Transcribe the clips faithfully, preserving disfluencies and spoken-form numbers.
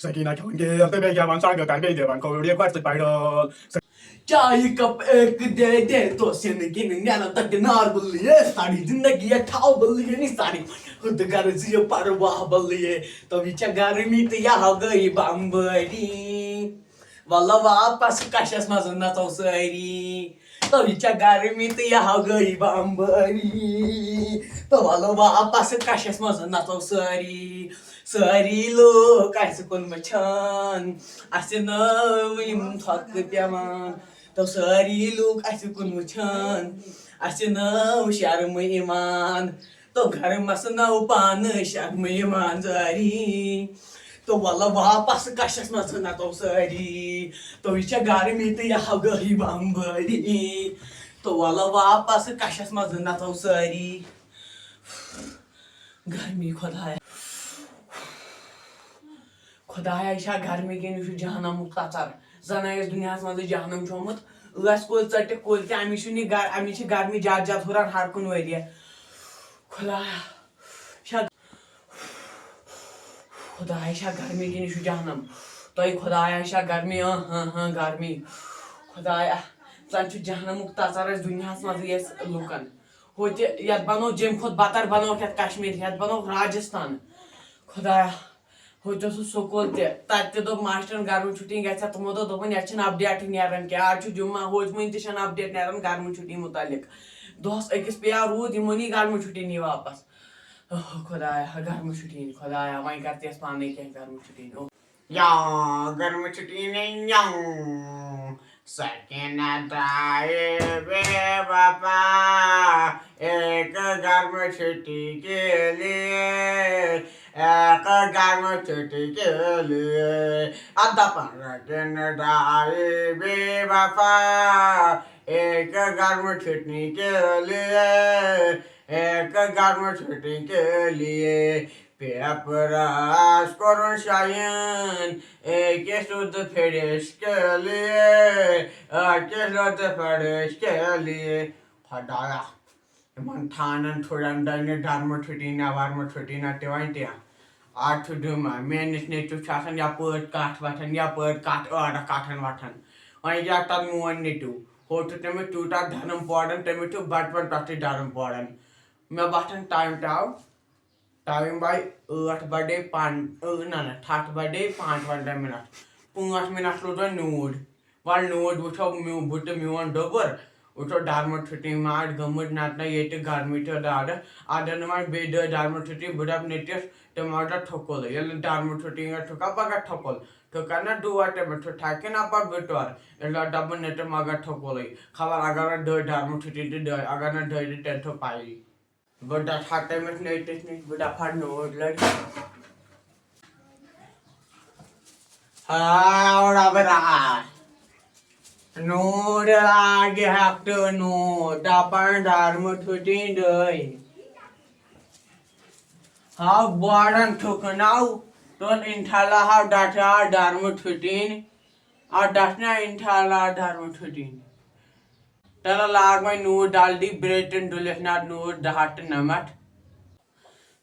سکینہ کھٮ۪وان گیل تہٕ بیٚیہِ گٮ۪وان سنٛگہٕ تَل بیٚیہِ دِوان کھووُر یہِ کۄٹھِ سۭتۍ پَڑٲل۔ چائے کپ ایک دے دے تو سن گن نیرا تک نار بلیے ساری زندگی ہے ٹھاو بلیے نی ساری خود غرض یہ پرواہ بلیے تو وچ گرمی تہٕ یہِ ہاو گٔے بمبٲری۔ ولہٕ واپس کشس منٛز نژو سٲری۔ تو وچ گرمی تہٕ یہِ ہاو گٔے بمبٲری۔ تو ولہٕ واپس کشس منٛز نژو سٲری۔ سٲری لوٗکھ اَسہِ کُن وٕچھان، اَسہِ نٲو یِم تھۄکہٕ پٮ۪وان۔ تو سٲری لوٗکھ اَسہِ کُن وٕچھان، اَسہِ نٲو شرمہٕ یِوان۔ تو گرمس نٲو پانہٕ شرمہٕ یِوان جٲری۔ تو ولہٕ واپس کشس منٛز نژو سٲری۔ تو یہِ چھےٚ گرمی تہٕ یہِ ہاو گٔے بمبٲری۔ تو ولہٕ واپس کشس منٛز نژو سٲری۔ گرمی خۄدایا۔ خۄدایا، یہِ چھا گرمی کِنہٕ یہِ چھُ جہنمُک تَژَر؟ زَن ٲسۍ دُنیاہَس منٛزٕے جہنم چھومُت۔ ٲسۍ کُلۍ ژٔٹِکھ کُلۍ تہِ، اَمِچ چھُنہٕ یہِ گر-، اَمِچ چھِ گرمی زیادٕ زیادٕ ہُران ہر کُنہِ ؤریہِ۔ خۄدایا، یہِ چھا، خۄدایا، یہِ چھا گرمی کِنہٕ یہِ چھُ جہنم؟ تۄہہِ خۄدایا، یہِ چھا گرمی؟ اۭں، ہاں، ہاں، گرمی۔ خۄدایا، زَن چھُ جہنمُک تَژَر اَسہِ دُنیاہَس منٛزٕے اَسہِ لُکَن۔ ہوٚتہِ یَتھ بَنوو جیٚمہِ کھۄتہٕ بَتَر بَنووُکھ یَتھ کشمیٖر، یَتھ بَنووُکھ راجِستان۔ خۄدایا، ہوٚتہِ اوسُس سکوٗل تہِ، تَتہِ تہِ دوٚپ ماسٹرَن گرمہٕ چھُٹی گژھِ ہا، تِمو دوٚپ، دوٚپُن، یَتھ چھِنہٕ اپڈیٹٕے نیران کینٛہہ، آز چھُ جُمعہ، ہوٚتہِ وٕنہِ تہِ چھَنہٕ اپڈیٹ نیران گرمہٕ چھُٹی مُتعلِق۔ دۄہَس أکِس پیٚیہِ ہا روٗد، یِمو نی گرمہٕ چھُٹی نی واپَس۔ اوہ، خۄدایا، گرمہٕ چھُٹی نی، خۄدایا، وۄنۍ کر ژٕ یَس پانَے کینٛہہ گرمہٕ چھُٹی نی۔ اوہ۔ یا گرمہٕ چھُٹی نی، یا۔ سکینہ درائے بے وفا، ایک گرم چھٹی کے لیے، ایک گرم چھٹی کے لیے۔ ادب سکینہ درائے بے وفا، ایک گرم چھٹی کے لیے، ایک گرم چھٹی کے لیے۔ پیپرس کوٚرُن شایِن أکِس رُدٕ پھِرِس کے لیے، أکِس رُدٕ پھِرِس کے لیے۔ خۄدایا، یِمن تھانن ٹھُرٮ۪ن دٔنِتھ ڈرمہٕ ٹھُٹی نہ ورمہٕ ٹھُٹی نہ تہِ وۄنۍ تہِ۔ آز چھُ جُمعہ، میٲنِس نیٚچوِس چھُ آسان یپٲرۍ کتھ وتھان، یپٲرۍ کتھ ٲرکھ کتھن وتھان۔ وۄنۍ کیٛاہ تتھ میون نیٚچو؟ ہُہ چھُ تٔمِس تیوٗتاہ دھرم پوران، تٔمِس چھُ بچپن پٮ۪ٹھٕے دھرم پوران۔ مےٚ باسان ٹایم تہِ آو۔ ٹایم بجے ٲٹھ بجے پن-، ٲ-، نہ، نہ، ٹھٹھ بجے پانٛژوَنٛزاہ منٹ۔ پانٛژھ منٹ روٗد وۄنۍ نیوٗر۔ وۄنۍ نیوٗر وٕچھو میو-، بہٕ تہٕ میون ڈوٚبُر۔ وٕچھو ڈرمہٕ ٹھُٹی ما آسہِ گٔمٕژ، نتہٕ نہ ییٚتہِ گرمی چھِ زیادٕ۔ اگر نہٕ وۄنۍ بیٚیہِ دۄہ ڈرمہٕ ٹھُٹی، بہٕ دپہٕ نیٚچوِس، تِم ما گژھِ ٹھُکُلٕے۔ ییٚلہِ نہٕ ڈرمہٕ ٹھُٹی گژھِ ٹھُکا، بہٕ گژھٕ ٹھُکُل۔ ٹھُکا نہ ڈوٹھ تٔمِس چھُ ٹھکہِ نہ پتہٕ بہٕ تورٕ۔ ییٚلہِ نہٕ دپہٕ نیٚچو ما گژھِ ٹھُکُلٕے۔ خبر اگر نہٕ دٔے ڈرمہٕ ٹھُٹی تہِ دٔے، اگر نہٕ دٔے تہِ تیٚلہِ چھُ پیی۔ بہٕ ڈَٹہٕ ہا تٔمِس نیٚچوِس نِش، بہٕ دَپہٕ ہا نوٗر لٔڑ۔ ہاو رَبہٕ راے۔ نوٗر لاگہِ ہَفتہٕ نوٗر، دَپان ڈرمہٕ ٹھُٹِنۍ دٔے۔ ہاو بوڑَن ٹھُکناو، تُل اِنشاء اللہ ہاو ڈَٹہٕ ہا ڈرمہٕ ٹھُٹِنۍ۔ آ ڈَٹہٕ نا اِنشاء اللہ ڈرمہٕ ٹھُٹِنۍ۔ تَلہٕ لاگ وۄنۍ نوٗر ڈلڈی برٛیٹن ڈُلِتھ نار نوٗر دَہ ہَتھ تہٕ نَمَتھ۔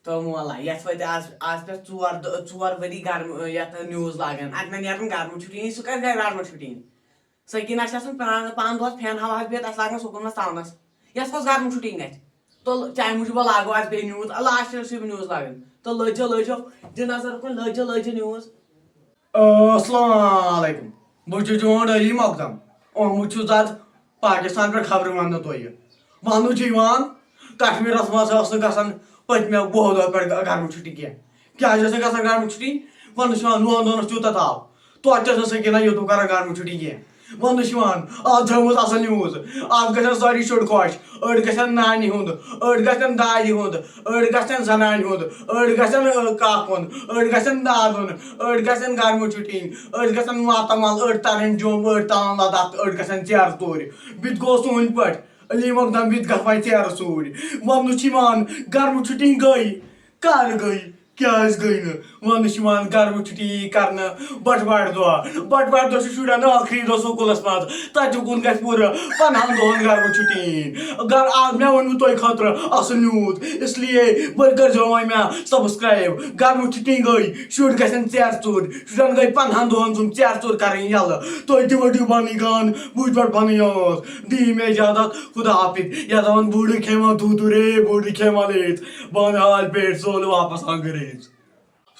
تہٕ مولا، یَتھ وٲتۍ آز، آز پٮ۪ٹھ ژور دۄہ، ژور ؤری گرم، یَتھ news لاگان۔ اَتہِ نہ نیران گرمہٕ چھُٹی، سُہ کَتہِ گژھِ گرمہٕ چھُٹی؟ سکیٖنہ چھِ آسان پران، پانہٕ دۄہَس fan ہواہَس بِہِتھ، اَسہِ لاگان سکوٗل منٛز تاونَس۔ یَتھ کۄس گرمہٕ چھُٹی گژھِ؟ تُل، چایہِ موٗجوٗب وۄنۍ لاگو اَتھ بیٚیہِ news۔ آ، last چھِ یِم news لاگان۔ تہٕ لٔجو، لٔجو، دِ نظر اُکُن، لٔجو، لٔجو news۔ السلام علیکم، بہٕ چھُس چون علی مقدم۔ آمُت چھُس آز پاکستان پٮ۪ٹھ خبرٕ وننہٕ تۄہہِ۔ وننہٕ چھُ یِوان، کشمیرس منٛز ٲس نہٕ گژھان پٔتمہِ وُہو دۄہو پٮ۪ٹھ گرمہٕ چھُٹی کینٛہہ۔ کیازِ ٲس نہٕ گژھان گرمہٕ چھُٹی؟ وننہٕ چھُ یِوان، لون دونس تیوٗتاہ تاپھ، توتہِ ٲس نہٕ سکیٖنہ یوٗتاہ کران گرمہٕ چھُٹی کینٛہہ۔ وننہٕ چھُ یِوان، آز تھٲومٕژ اصل news، آز گژھن سٲری شُرۍ خۄش۔ أڑۍ گژھن نانہِ ہُنٛد، أڑۍ گژھن دادِ ہُنٛد، أڑۍ گژھن زنانہِ ہُنٛد، أڑۍ گژھن، ٲ، کاکُن، أڑۍ گژھن دادُن، أڑۍ گژھن گرمہٕ چھُٹی، أڑۍ گژھن ماتامال، أڑۍ ترن جوٚم، أڑۍ ترن لداخ تہٕ أڑۍ گژھن ژیرٕ ژوٗرِ۔ بہٕ تہِ گوٚوس تُہنٛدۍ پٲٹھۍ۔ علی مقدم، بہٕ تہِ گژھٕ وۄنۍ ژیرٕ ژوٗرِ۔ وننہٕ چھُ یِوان، گرمہٕ چھُٹی گٔے، کر گٔے؟ کیٛازِ گٔے نہٕ؟ وَننہٕ چھِ یِوان گرمہٕ چھُٹی یی کرنہٕ بَٹہٕ وارِ دۄہ۔ بَٹہٕ وارِ دۄہ چھُ شُرٮ۪ن ٲخری دۄہ سکوٗلَس منٛز۔ تَتہِ کُن گژھِ پوٗرٕ پنٛدہَن دۄہَن گرمہٕ چھُٹی یِنۍ۔ گر آ، مےٚ ووٚنوُ تۄہہِ خٲطرٕ اَصٕل news، اس لیے بٔرۍ کٔرۍزیو وۄنۍ مےٚ subscribe۔ گرمہٕ چھُٹی گٔے، شُرۍ گژھن ژیر ژوٗر۔ شُرٮ۪ن گٔے پنٛدہَن دۄہَن زُم ژیر ژوٗر کَرٕنۍ یَلہٕ۔ تُہۍ تہِ ؤٹِو پَنٕنۍ گان، بہٕ تہِ وَٹہٕ پَنٕنۍ ٲس۔ دِیِو مےٚ اجازت، خدا حافظ۔ یَتھ دَپان بُڈٕ کھیٚوان دُدُر ہے، بُڈٕ کھیٚوان لیٚژ۔ بانہال پیٹھ سول واپس انگریز۔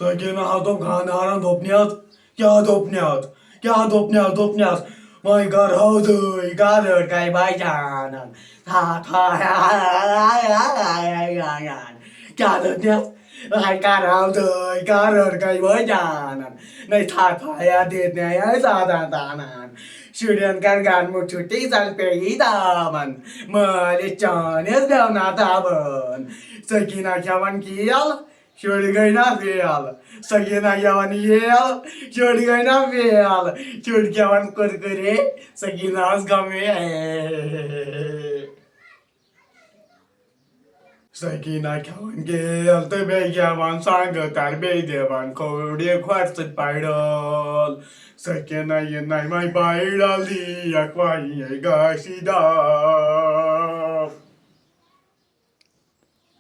سکینہ ہا دوٚپ گانہٕ ہارن، دوٚپنس، کیٛاہ دوٚپنس؟ کیٛاہ دوٚپنس؟ دوٚپنس، وۄنۍ کر ہاو دٲے، کر رٔٹ گے بجانن۔ تھا تھا، کیٛاہ دوٚپنس؟ وۄنۍ کر ہاو دٲے، کر رٔٹ گے بجانن۔ نَے تھا تھا یا دِتھ نَے زیادٕ دانن۔ شُرٮ۪ن کر گرمہٕ چھُٹی، زن پیٚیہِ دامن۔ مٲلِس چٲنِس بیٚہنا دبن۔ سکینہ کھٮ۪وان کیل، شُرۍ گٔے نا فیل۔ سکینہ گٮ۪وان ییل، شُرۍ گٔے نا فیل۔ شُرۍ گٮ۪وان کُرکُرے، سکینہ ٲس غمے۔ سکینہ کھٮ۪وان گیل تہٕ بیٚیہِ گٮ۪وان سنٛگہٕ تر، بیٚیہِ دِوان کھووُر یہِ کھۄر سۭتۍ پڑول۔ سکینہ یہِ نَے وۄنۍ پڑل دی یکھ وۄنۍ یہِ گاشی داو۔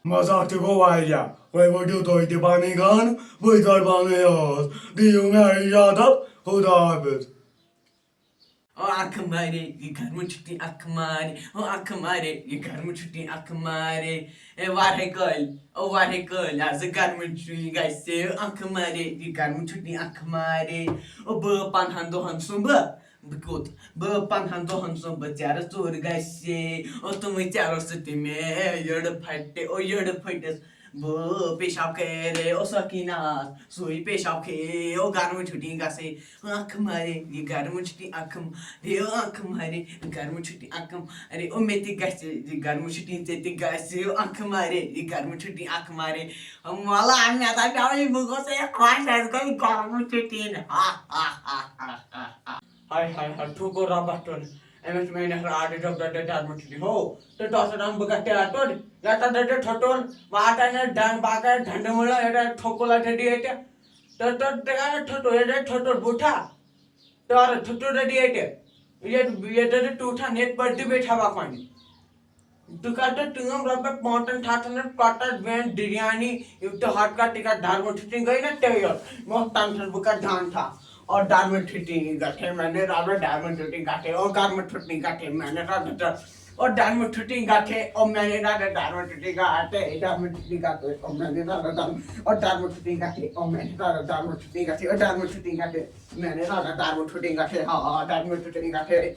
مزاق تہِ گوٚو واریاہ۔ وۄنۍ ؤٹِو تُہۍ تہِ پنٕنۍ گان، بہٕ تہِ وَٹہٕ پنٕنۍ ٲس۔ دِیِو مےٚ اجازت، خدا حافظ۔ او اکھ مارے، یہِ گرمہٕ چھُٹی اکھ مارے۔ او اکھ مارے، یہِ گرمہٕ چھُٹی اکھ مارے۔ اے وارے کٲلۍ، او وارے کٲلۍ، آز گرمہٕ چھُٹی گژھِ۔ اکھ مارے، یہِ گرمہٕ چھُٹی اکھ مارے۔ او بہٕ پنٛدہَن دۄہَن سُنٛمبہٕ۔ بہٕ کوٚت؟ بہٕ پنٛدہَن دۄہَن سُنٛمبہٕ ژیرٕ ژوٗر گژھِ۔ او تِمَے ژیرو سۭتۍ مےٚ یٔڑ پھٹہِ، او یٔڑ پھٔٹِس۔ بہٕ پیشاب کھیرے، او سکینہ، سُے پیشاب کھے، او گرمہٕ چھُٹی گژھے۔ اکھ مارے، یہِ گرمہٕ چھُٹی اکھ مارے، او اکھ مارے، گرمہٕ چھُٹی اکھ مارے۔ او مےٚ تہِ گژھِ، یہِ گرمہٕ چھُٹی ژےٚ تہِ گژھِ، او اکھ مارے، یہِ گرمہٕ چھُٹی اکھ مارے۔ وَلہٕ، مےٚ دَپیٛاوٕے، بہٕ گوٚژھ ہے خۄش، اَسہِ گٔے گرمہٕ چھُٹی۔ ہا، ہا، ہا، ہا، ہا، ہا۔ ہاے، ہاے، ہاے، ٹھوکُر رۄبَتھ ٹوٚن۔ أمِس چھُ میٛانہِ راڈٕ ڈب ڈب ڈب ڈرمہٕ چھُٹی۔ ہو، تہٕ تۄہہِ سۭتۍ اَنہٕ بہٕ گژھٕ ٹیٹُر، یَتھ تَتھ ڈَڈِ ٹھۄٹُر، بہٕ ہا تَتہِ نہٕ ڈَن، بہٕ ہا کَرٕ ڈَنڈٕ مُڑا، یَتھ ڈَڈِ ٹھۄکُر لَٹہِ ڈیٹہِ۔ تہٕ، تہٕ، تہٕ کَرٕ ٹھۄٹُر، یَتھ ڈَڈِ ٹھۄٹُر بوٗٹھا۔ تورٕ ٹھُٹُر ڈیٹہِ۔ ییٚتہِ، ییٚتہِ ڈَڈِ ٹوٗٹھا، ییٚتہِ پٲٹھۍ دِبے ٹھَبَکھ وۄنۍ۔ تہٕ کَر تہٕ کٲم، رۄپیَس پانٛژَن ہَتَن ہٕنٛز کۄٹَر وین بِریانی، یہِ تہٕ ہَتھ کَتھ تہِ کَر دَرمہٕ ٹھُٹِنۍ گٔے نہ تیار۔ مۄکھ تَنہٕ چھَس بہٕ کَرٕ دَنٛد تھا۔ اور دَرمہٕ ٹھُٹِنۍ گَٹھے، میٛانہِ رَبہٕ دَرمہٕ ٹھُٹِنۍ گَٹھے، اور گَرمہٕ ٹھُٹِنۍ گَٹھے، میٛانہِ رَبہٕ دَر-، اور دَرمہٕ ٹھُٹِنۍ گَٹھے، اور میٛانہِ رَبہٕ دَرمہٕ ٹھُٹِنۍ گَٹھے، دَرمہٕ ٹھُٹِنۍ گَٹھے، اور میٛانہِ رَبہٕ دَر-، اور دَرمہٕ ٹھُٹِنۍ گَٹھے، اور میٛانہِ رَبہٕ دَرمہٕ ٹھُٹِنۍ گَٹھے، اور دَرمہٕ ٹھُٹِنۍ گَٹھے، میٛانہِ رَبہٕ دَرمہٕ ٹھُٹِنۍ گَٹھے، ہا، ہا، دَرمہٕ ٹھُٹِنۍ گَٹھے۔